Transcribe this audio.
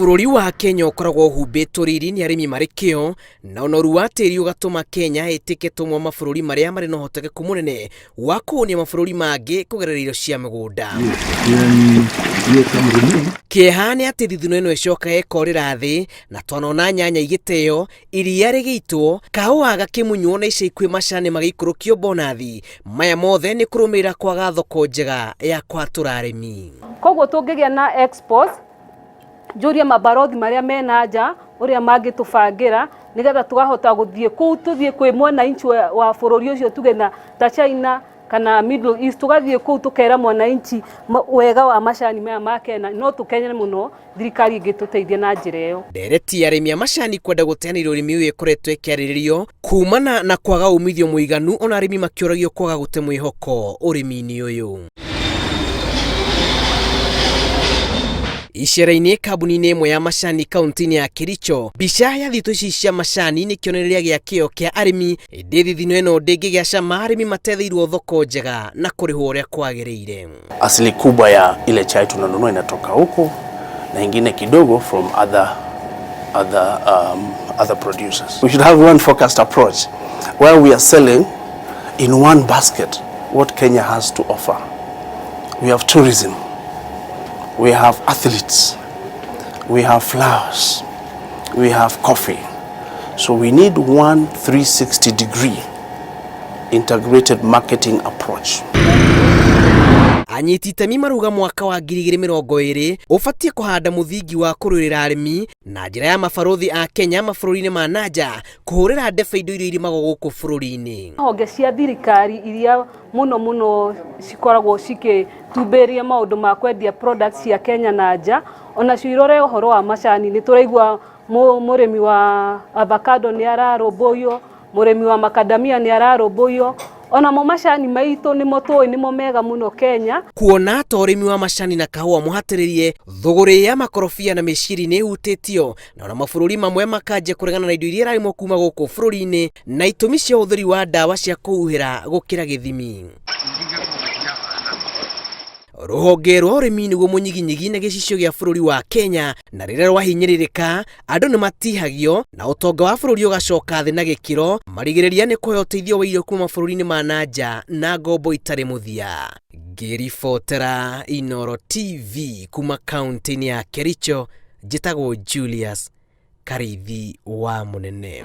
Bũrũri wa Kenya ũkoragwo ũhumbĩtwo riri nĩ arĩmi marĩ kĩo na ũnoru wa tĩri ũgatũma Kenya ĩtĩke ta ũmwe wa mabũrũri marĩa marĩ na ũhotekeku mũnene wa kũhũnia mabũrũri mangĩ kũgerera irio cia mĩgũnda. Kĩeha nĩ atĩ thithino ĩno ĩcokaga ĩkorĩra thĩ na twanona nyanya igĩteo, iria rĩgĩitwo, kahũa gakĩmunywo na ica ikuhĩ macani magĩikũrũkio bonathi. Maya mothe nĩ kũrũmĩrĩra kwaga thoko njega ya kũhatũra arĩmi. Koguo tũngĩgĩa na expos, njũrie mabarothi marĩa me na nja ũrĩa mangĩtũbangĩra nĩgetha tũkahota gũthiĩ kũu, tũthiĩ kwĩ mwananchi wa bũrũri ũcio tuge na ta China kana Middle East, tũgathiĩ kũu tũkera mwananchi wega wa macani maya ma Kenya, no tũkene mũno thirikari ĩngĩtũteithia na njĩra ĩyo. Ndereti ya arĩmi a macani kwenda gũteanĩria ũrĩmi ũyũ ĩkoretwo ĩkĩarĩrĩrio kumana na kwaga umithio mũiganu ona arĩmi makĩũragio kwaga gũte mwĩhoko ũrĩmi-inĩ ũyũ. Icera-inĩ kambuni-inĩ ĩmwe ya macani kaunti-inĩ ya Kericho, mbica ya thitũ ici cia macani nĩ kĩonereria gĩa kĩo kĩa arĩmi, ĩndĩ thithino ĩno ndĩngĩgĩa cama arĩmi matetheirwo thoko njega na kũrĩhwo ũrĩa kwagĩrĩire. Asili kubwa ya ile chai tunanunua inatoka huku na ingine kidogo from other producers. We should have one focused approach where we are selling in one basket what Kenya has to offer. We have tourism, we have athletes, we have flowers, we have coffee. So we need one 360 degree integrated marketing approach. Anyiti itemi marauga mwaka wa 2020 ũbatiĩ kũhanda mũthingi wa kũrũĩrĩra arĩmi na njĩra ya mabarũthi a Kenya mabũrũri-inĩ ma nanja kũhũrĩra ndebe indo iria irimagwo gũkũ bũrũri-inĩ. Honge cia thirikari iria mũno mũno cikoragwo cikĩtumberia maũndũ ma kwendia products cia Kenya na nja, onacio irore ũhoro wa macani. Nĩ tũraigua mũrĩmi wa avocado nĩ ararũmbũiyo, mũrĩmi wa macadamia nĩ ararũmbũiyo, onamo macani maitũ nĩmo tũĩ nĩmo mega mũno Kenya. Kuona ta ũrĩmi wa macani na kahũa mũhatĩrĩrie, thũgũrĩ ya makorobia na mĩciri nĩ ĩhutĩtio na ona mabũrũri mamwe makanjia kũregana na indo iria irarimwo kuma gũkũ bũrũri-inĩ na itũmi cia ũhũthĩri wa ndawa cia kũhuhĩra gũkĩra gĩthimi. Rũhonge rwa ũrĩmi nĩguo mũnyiginyigi na gĩcicio gĩa bũrũri wa Kenya, na rĩrĩa rwahinyĩrĩrĩka andũ nĩ matihagio na ũtonga wa bũrũri ũgacoka thĩ na gĩkĩro, marigĩrĩria nĩ kũheo ũteithio wa irio kuma mabũrũri-inĩ ma na nja na ngombo itarĩ mũthia. Ngĩribotera Inooro TV kuma kaunti-inĩ ya Kericho, njĩtagwo Julius Karithi wa Mũnene.